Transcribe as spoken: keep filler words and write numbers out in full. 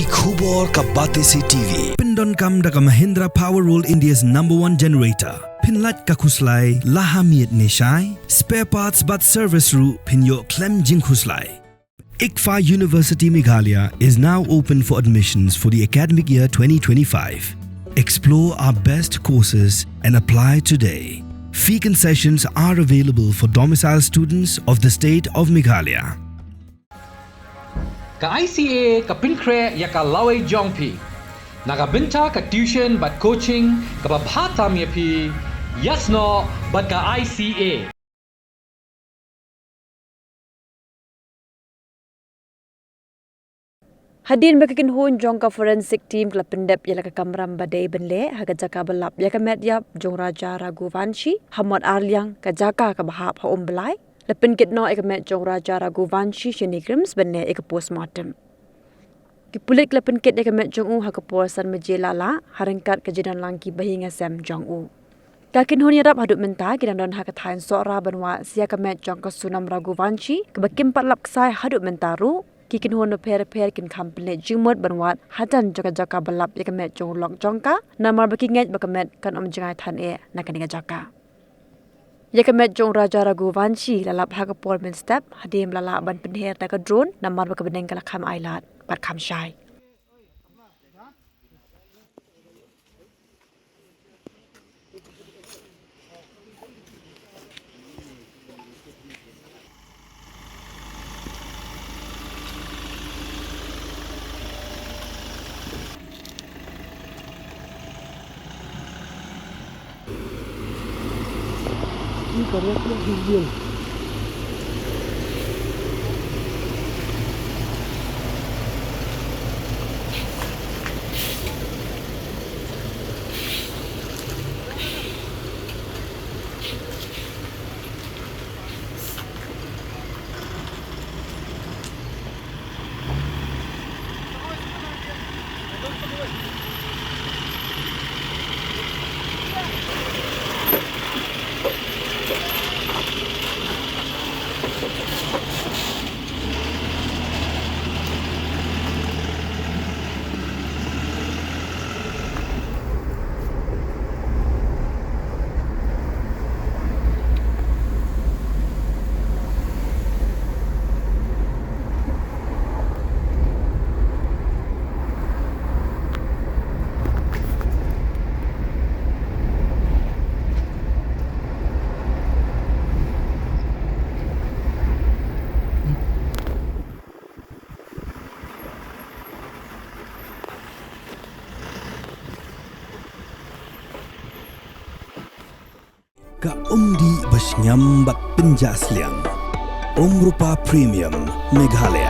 Ki khubor ka Batesi T V pyndonkam da ka Mahindra Power World, India's number one generator. Pynlait ka khuslai la ha miet ne shai. Spare parts bad service ruh phin ïoh khlem jingkhuslai. ICFAI University Meghalaya is now open for admissions for the academic year twenty twenty-five. Explore our best courses and apply today. Fee concessions are available for domicile students of the state of Meghalaya. Ka I C A ka pynkhreh ïa ka lawei jong phi. Na ka bynta ka tuition bad coaching kaba bha tam ïa phi, ïasnoh bad ka I C A. Hadien ba ka kynhun jong ka forensic team ka la pyndep ïa la ka kamram ba dei ban leh ha ka jaka ba lap ïa ka met ïap jong Raja Raghuvanshi ha Mawt Arliang, ka jaka kaba hap ha Umblai, la pynkit noh ïa ka met jong Raja Raghuvanshi sha NEIGRIHMS ban leh ïa ka postmortem. Ki pulit ki la pynkit ïa ka met jong u ha ka por san baje lala, ha ryngkat ka jingdon lang ki bahaïing hasem jong u. Ka kynhun ïarap haduh mynta ki dang don ha ka thaiñ Sohra ban wad ïa ka met jong ka Sonam Raghuvanshi, kaba kim pat lap ksai haduh mynta ruh. Ki kynhun bapher bapher kin kham pynleit jingmut ban wad hajan jong ka jaka ba lap ïa ka met jong u lok jong ka, namar ba ki ngeit ba ka met kan ym jngai than eh na kane ka jaka. Ïa ka met jong Raja Raghuvanshi la lap ha ka por mynstep, hadien ba la lah ban pynher da ka drone, namar ba ka bneng ka la kham ailad bad kham shai. Ka umdih ba shngiam bad pynjah sliang. Umrupa Premium Meghalaya.